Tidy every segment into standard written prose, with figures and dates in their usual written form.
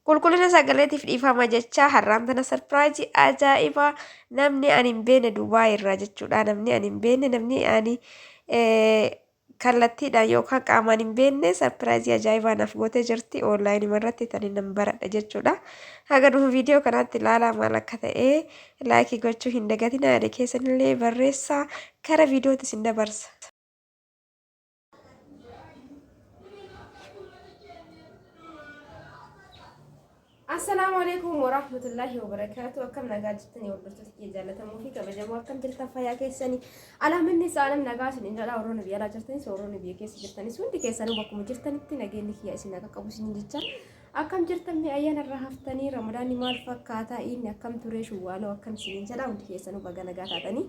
Qulqullina sagaleetiif dhiifama jechaa har'aan tana sarpiraayizii ajaa'ibaa namni ani hin beekne Dubaay irraa jechuudha. Namni ani hin beekne namni ani kallattiidhaan yookaan qaamaan hin beekne sarpiraayizii ajaa'ibaa naaf gootee jirti. Oonlaayinii irratti tani nan baradha jechuudha. Haga dhuma viidiyoo kanaatti ilaalaa maal akka ta'e laayikii gochuu hin dagatinaa yaada keessanillee barreessaa kara viidiyootti isin dabarsa. Assalaamu alaikum warahmatullahi wabarakaatu. Akkam nagaa jirtanii hordoftoota kiyya jaallatamoo fi kabajamoo akkam jirtan fayyaa keessanii. Alaamanni saalam nagaa isin hin jedha warroonni biyya alaa jirtanis warroonni biyya keessa jirtanis hundi keessanuu bakkuma jirtanitti nageenyi kiyya isin akka qabu isin jecha. Akkam jirtan mee ayyaana irraa haftanii ramadaanni maal fakkaataa inni akkam turee shuwwaaloo akkam isin hin jedha hundi keessanuu baga nagaa taatanii.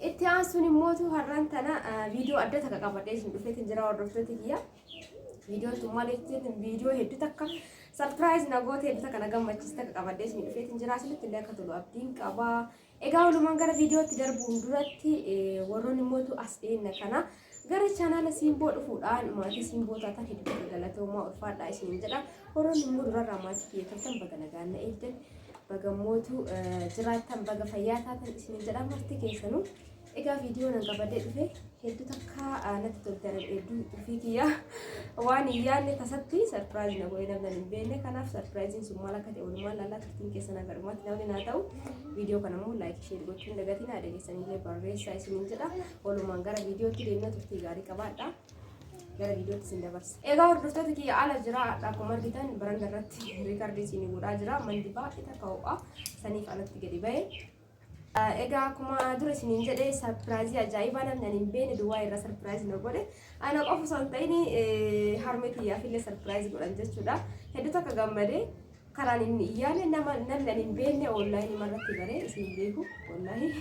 Itti aansuun immootu har'aan tana viidiyoo adda takka qabadhee isin dhufeetiin jira hordoftoota kiyya. Viidiyoon tun maal jettiin viidiyoo hedduu takka sarpiraayiz na goote hedduu takka na gammachiiste takka qabadhee isin dhufeetiin jira. Isinitti illee akka tolu abdiin qaba. Egaa walumaan gara viidiyootti darbuun duratti warroonni immootu as dhiyeenna kana gara chaanaala Siimboo dhufuudhaan maatii Siimboo taatan hedduu takka galatoomaa ulfaadhaa isiniin jedha. Warroonni immoo durarraa maatii kiyya turtan baga nagaan na eegdan. Baga mootu jiraattan baga fayyaa taatan isiniin jedha marti keessanuu. Egaa viidiyoo nan qabadhee dhufe hedduu takka natti tolte hedduu ofii kiyya waan hin yaadne tasatti sarpiraayiz na godhe namni hin beekne kanaaf sarpiraayiziin sun maal akka ta'e walumaan laallaa turtiin keessan haga dhumaatti namni naa ta'u viidiyoo kana immoo laayik sheer gochuu hin dagatinaa yaada keessanillee barreessaa isiniin jedha walumaan gara viidiyootti deemna turtii gaarii qabaadha. Gara viidiyootti isin dabarsa. Egaa hordoftoota kiyya ala jira hadha akkuma argitan baranda irratti riikardii isin godhaa jira manni baay'ee takka ho'a saniif alatti gadi ba'e. Egaa akkuma dura isiniin jedhe sarpiraayizii ajaa'ibaa namni ani hin beekne duwwaa irraa sarpiraayizii na godhe. Ana qofa osoo hin ta'in harmee kiyyaaf illee sarpiraayizii godhan jechuudha. Hedduu takka gammade karaan inni iyyaane nama namni ani hin beekne oonlaayinii irratti baree isin beeku wallaahi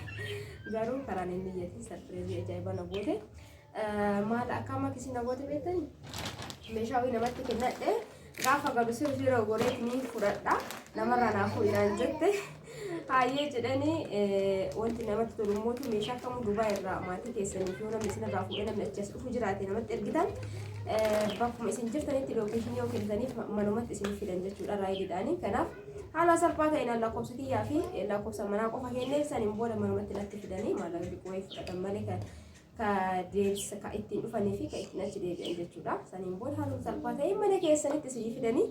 garuu karaan inni iyyate sarpiraayizii ajaa'ibaa na goote. Maal akka amma isin na goote beektanii meeshaa wayii namatti kennadhe gaafa galu si ofirra goreet ni fudhadha namarraa naa fuudhi naan jette hayyee jedhanii wanti namatti tolu mootu meeshaa kamuu Dubaay irraa maatii keessaniif yoo namni isinirraa fuudhee namni achi as dhufu jiraate namatti ergitan bakkuma isin jirtanitti lookeeshinii yoo kennitaniif manumatti isin fidan jechuudha raayidiidhaani kanaaf haala salphaa ta'een lakkoofsa kiyyaa fi lakkoofsa manaa qofa kennee saniin booda manumatti natti fidanii maallaqa xiqqoo wayii fudhatan malee kan ka deebisa ka ittiin dhufanii fi ka ittiin achi deebi'an jechuudha. Saniin booda haaluma salphaa ta'een mana keessanitti isinii fidanii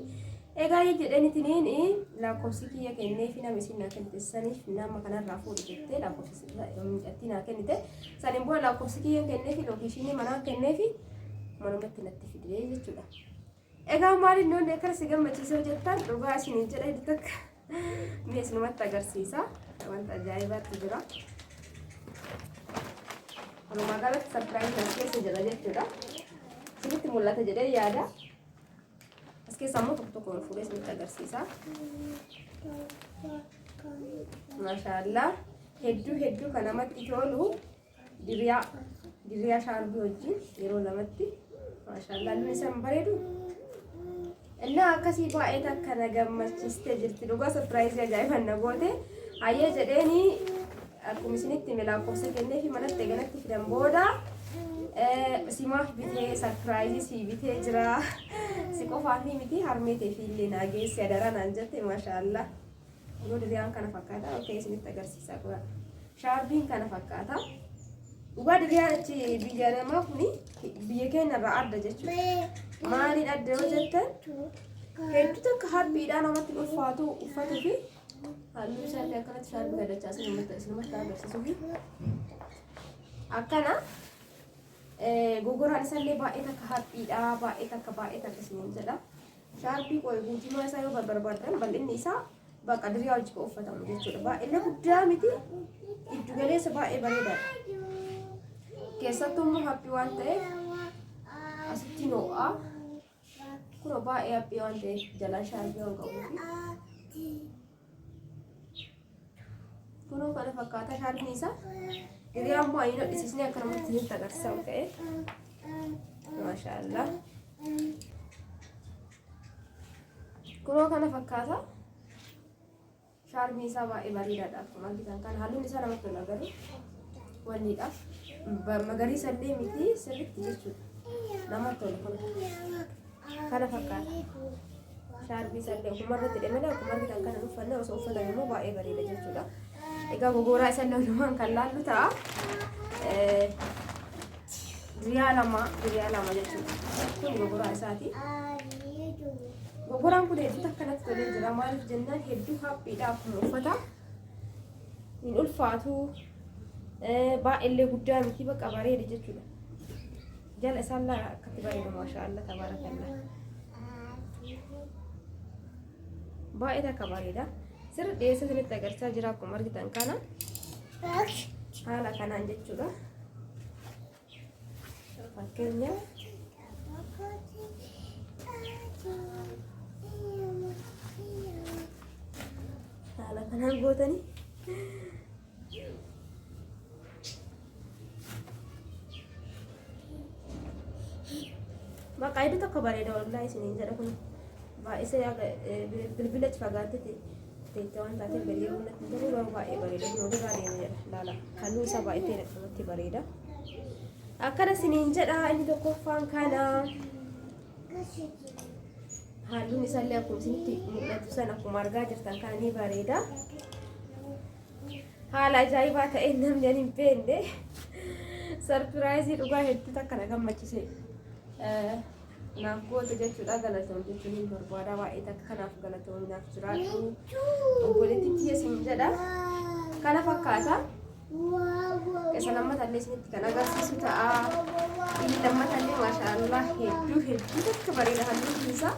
egaa jedhanitiniin lakkoofsi kiyya kennee fi nama isin naa kennite saniif nama kanarraa fuudhi jettee lakkoofsi mucattii naa kennite. Saniin booda lakkoofsi kiyya kennee fi lookeeshinii manaa kennee fi manumatti natti fidee jechuudha. Egaa maaliin noonni akkana si gammachiisoo jettan dhugaa isiniin jedha hedduu takka mee isinumatti agarsiisa. Wanta ajaa'ibaatti jira. Walumaa galatti sarpiraayizii as keessa jira jechuudha. Isinitti mul'ata jedhee yaada. As keessa immoo tokko tokkoon fuudhee isinitti agarsiisa. Maashaallah hedduu hedduu kan namatti tolu. Diriyaa diriyaa shaarbii wajjin yeroo lamatti maashaallah halluun isaa hin bareedu. Innaa akkasii baay'ee takka na gammachiistee jirti dhugaa sarpiraayizii ajaa'iban na goote hayyee jedheeni akkuma isinitti hime lakkoofsa kennee fi manatti eganatti fidan booda simaaf bitee sarpiraayizii sii bitee jira si qofaaf miti harmee teefi illee naa geessi adaraa naan jette maashaallah. Kunoo diriyaan kana fakkaata. Okey isinitti agarsiisaa qoyaa. Shaarbiin kana fakkaata. Dhugaa diriyaan achi biyya namaa kuni biyya keenya irraa adda jechuudha. Maaliin adda yoo jettan hedduu takka haphiidhaa namatti ulfaatu uffatuu fi halluu isaallee akkanatti shaarbii gadachaa isinumatti agarsiisuu fi akkana gogoraan isaallee baay'ee takka haphiidhaa baay'ee takka baay'ee takka isiniin jedha. Shaarbii qoy guutummaa isaa yoo barbaaddan bal'inni isaa bakka diriyaa hojii kan uffatamu jechuudha. Baay'ee guddaa miti giddu galeessa baay'ee bareedaadha. Keessattuu immoo haphii waan ta'eef asitti ho'a. Kunoo baay'ee haphii waan ta'eef jalaan shaarbii waan qabuuf. Kunoo kana fakkaata shaarbiin isaa. Diriyaa immoo ayi hodhisiisnee akka namatti isinitti agarsiisaa ta'e. Maashaallah. Kunoo kana fakkaata. Shaarbiin isaa baay'ee bareedaadha. Akkuma argitan kana halluun isaa namatti tola garuu wanniidha. Magariisa illee miti sirriitti jechuudha. Namatti tola kun. Kana fakkaata. Shaarbii isallee ofuma irratti hidhe malee akkuma argitan kana hin uffanne osoo uffatame immoo baay'ee bareeda jechuudha. Egaa gogoraa isallee odumaan kan laallu ta'a. Diriyaa lama diriyaa lama jechuudha. Kun gogoraa isaati. Gogoraan kun hedduu takka natti tolee jira. Maaliif jennaan hedduu haphiidha akkuma uffata. Hin ulfaatu. Baay'eellee guddaa miti bakka bareeda jechuudha. Jala isaan laa akkatti bareedu maashaallah tabaarakallah. Baay'ee takka bareeda. Sirri dhiyeessa isinitti agarsiisaa jira akkuma argitan kana. Haala kanaan jechuudha. Fakkeenyaaf haala kanaan gootanii Bakka hedduu tokko bareeda wallahi isiniin jedha kun baay'isee haga bilbila achi fagaatte teette waan taateef gadi yeroo natti hin tolu garuu baay'ee bareeda kun walirraa deema jedha laala halluu isaa baay'ee namatti bareeda akkana isiniin jedha inni tokkoffaan kana halluun isaallee akkuma isinitti mul'atu sana akkuma argaa jirtan kana ni bareeda. Haala ajaa'ibaa ta'een namni ani hin beekne sarpiraayizii dhugaa hedduu takka na gammachise naaf goote jechuudha galatoom jechuun hin barbaada baay'ee takka kanaaf galatoom naaf jiraadhu obboleetti tiyya siin jedha kana fakkaata isa lammatallee isinitti kan agarsiisu ta'a inni lammatallee maashaallah hedduu hedduu takka bareeda halluun isaa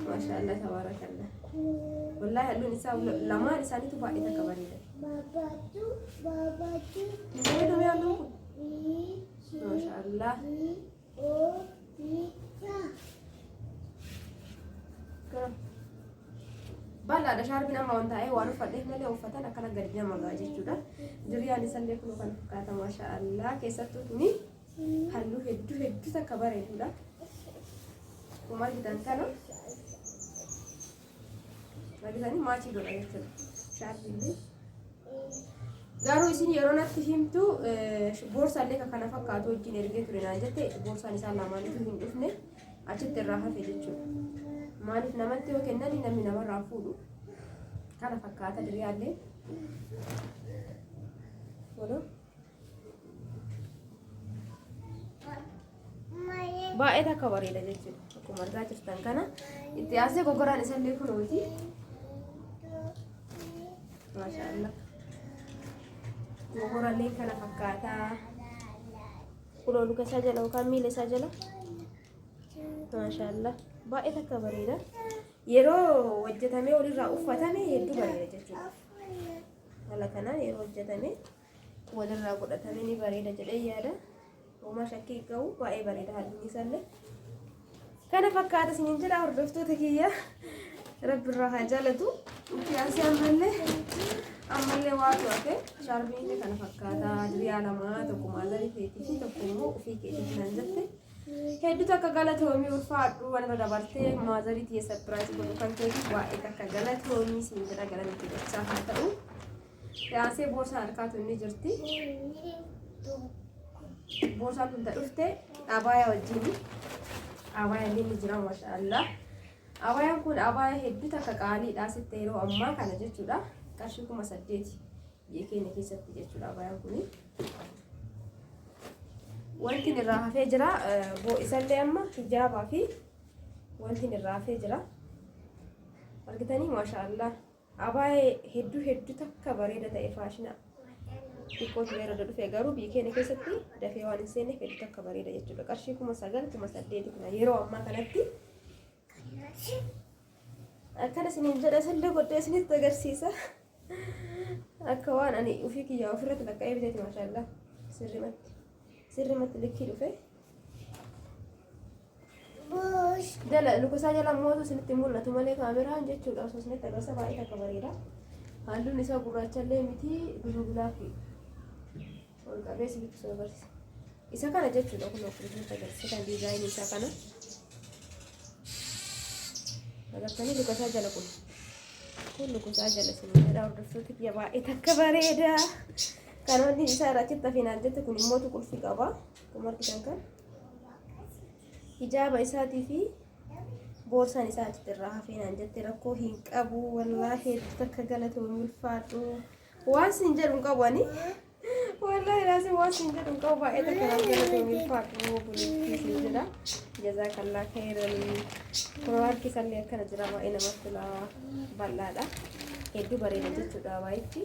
Maashaallah tabaarakallah. Wallahi halluun isaa lamaan isaaniitu baay'ee takka bareeda. Hin bareedu mee halluun kun? Maashaallah. Bal'aadha shaarbiin amma waan taa'ee waan uffadheef malee uffatan akkana gadi nama ga'a jechuudha. Diriyaan isallee kun kan fakkaata maashaallah keessattuu kuni halluu hedduu hedduu takka bareedudha. Akkuma argitan kana argitanii maachii godha jechuudha. Shaarbiillee. Garuu isin yeroo natti himtu boorsaallee kan kana fakkaatu wajjin ergee ture naan jette boorsaan isaa lamaanitu hin dhufne achitti irraa hafe jechuudha. Maaliif namatti yoo kennan namni namarraa fuudhu kana fakkaata diriyaallee. Waloo. Baay'ee takka bareeda jechuudha. Akkuma argaa jirtan kana itti aansee gogoraan isallee kunuuti. Maashaallah. Gogorallee kana fakkaataa. Kunoo luka isaa jala yookaan miila isaa jala. Maashaallah. Baay'ee takka bareeda. Yeroo hojjetamee walirraa uffatame hedduu bareeda jechuudha. Haala kanaan yeroo hojjetame walirraa godhatame ni bareeda jedhee yaada. Homaa shakkii hin qabu baay'ee bareeda halluun isaallee. Kana fakkaata isiniin jedha hordoftoota kiyya. Rabbi irraa haa jaalatu. Itti aansee ammallee ammallee waatu hafe shaarbiin illee kana fakkaata. Diriyaa lama tokko maazarii keetii fi tokko immoo ofii keetiif naan jette. Hedduu takka galatoomii ulfaadhu waan irra dabartee maazarii tiyya sapiraayiz godhu kan keetiif baay'ee takka galatoomii siin jedha galanni dachaa haa ta'u. Yaasee boorsaan harkaa tun ni jirti. Boorsaan tun ta dhufte abaayaa wajjin. Abaayaa illee ni jira maashaallah. Abaayaan kun abaaya hedduu takka qaaliidha sitti yeroo ammaa kana jechuudha. Qarshii 8000 biyya keenya keessatti jechuudha abaayaan kuni. Wanti irraa hafee jira isallee amma hijaabaa fi wanti irraa hafee jira. Argitanii maashaallah. Abaayee hedduu hedduu takka bareeda ta'e faashina xiqqoo tureera dhufe garuu biyya keenya keessatti dafee waan hin seenneef hedduu takka bareeda jechuudha. Qarshii 9000 8000 kuna yeroo ammaa kanatti akkana isiniin jedha isallee godhee isinitti agarsiisa. Akka waan ani ofii kiyyaa ofirratti lakka'ee biteeti maashaallah sirrimatti sirrimatti likkii dhufe. Jala luka isaa jala mootu isinitti mul'atu malee kaameraan jechuudha osoo isinitti agarsiisa baay'ee takka bareeda. Halluun isaa gurraachallee miti biluu bilaaki. Ol qabee isinitti osoo agarsiisa. Isa kana jechuudha kun akkuma isinitti agarsiisa kan diizaayinii isaa kana. Agartanii luka isaa jala kun. Kun luka isaa jala isin jedha hordoftoota kiyya baay'ee takka bareeda. Kan wanni isaa irraa achitti hafinaan jette kun immoo qulfii qaba. Akkuma argitan kan. Hijaaba isaatii fi Boorsaan isaa achitti irraa hafee naan jette rakkoo hin qabu. Wallaahi hedduu takka galatoomi ulfaadhu. Waan siin jedhu hin qabu ani. Wallaahi laazim waan siin jedhu hin qabu baay'ee takka naaf galatoomi ulfaadhu obboleettii siin jedha. Jazaakallaa khayran. Kunoo harki isaallee akkana jira baay'ee namatti tola bal'aadha. Hedduu bareeda jechuudha abaayichi.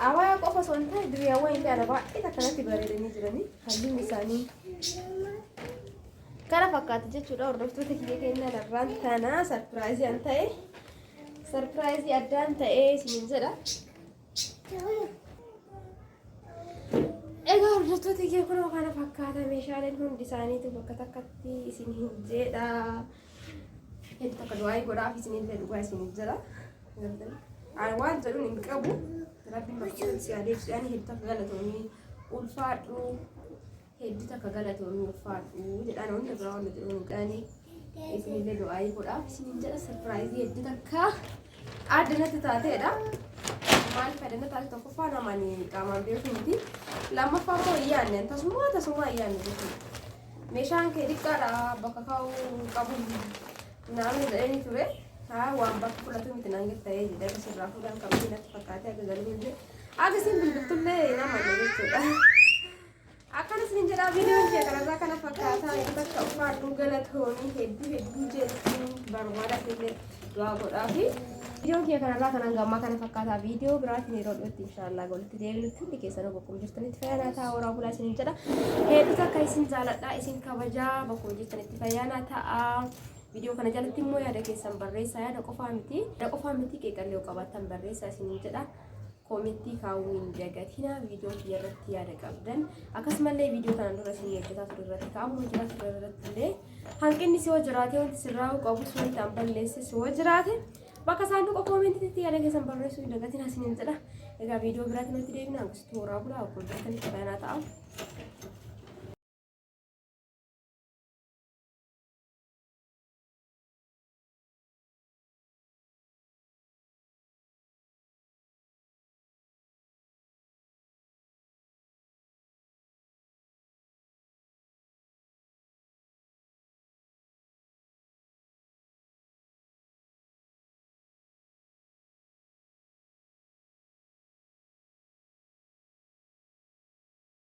Abaayaa qofa osoo hin taane duriyaawwan illee ana baay'ee takka natti bareedanii jiranii halluun isaanii kana fakkaata jechuudha hordoftoota kiyya kennaa narraan tana sarpiraayizii an ta'e sarpiraayizii addaan ta'e isiniin jedha. Egaa hordoftoota kiyya kunoo kana fakkaata meeshaaleen hundi isaaniitu bakka takkatti isin hin jedha. Hedduu takka du'aayii godhaaf isinillee dhugaa isiniif jedha. Ani waan jedhuun hin qabu. Rabbiin bakka tokkotti si haa deebisu. Ani hedduu takka galatoomii ulfaadhu. Hedduu takka galatoomii ulfaadhu jedhaan wanti biraa wanti jedhuun hin qabani. Isinillee du'aayii godhaaf isiniin jedha sarpiraayizii hedduu takka adda natti taateedha. Maaliif adda natti taate tokkoffaa nama ani qaamaan beeku miti. Lammaffaa immoo hin yaadne tasumaa tasumaa hin yaadne jechuudha. Meeshaan kee xiqqaadha bakka kaa'uu qabu naannoo jedhanii ture. Haa waan bakka fudhatu miti naan ta'ee jedhee akka sirraa fuudhan qabdii natti fakkaatee akka galuu illee akka isin bilbiltullee nama jechuudha. Akkana isin jedhaa viidiyoon kee kanarraa kana fakkaataa hedduu takka ulfaadhu galatoomii hedduu hedduu jechuun barbaada illee du'aa godhaafi. Viidiyoon kee kanarraa kanan gammaa kana fakkaataa viidiyoo biraatiin yeroo dhiyootti inshaallah walitti deebinutti hundi keessanuu bakkuma jirtanitti fayyaa ta'aa horaa bulaa isin jedha. Hedduu takka isin jaaladha isin kabajaa bakkuma jirtanitti fayyaa ta'aa. Viidiyoo kana jalatti immoo yaada keessan barreessaa yaada qofaa miti. Yaada qofaa miti qeeqallee yoo qabaattan barreessaa isiniin jedha. Koomentii kaa'uu hin dagatinaa viidiyoo kiyya irratti yaada qabdan. Akkasumallee viidiyoo kanaan dura isin hojjetaa ture irratti ka'amu hojjetaa ture irratti illee hanqinni si yoo jiraate wanti sirraa'uu qabus wanti an balleesses yoo jiraate bakka saanduqa koomentiitti yaada keessan barreessuu hin dagatinaa isiniin jedha. Egaa viidiyoo biraatiin walitti deebina. Hanqisituu horaa bulaa akkuma jirtanitti fayyaan ta'a.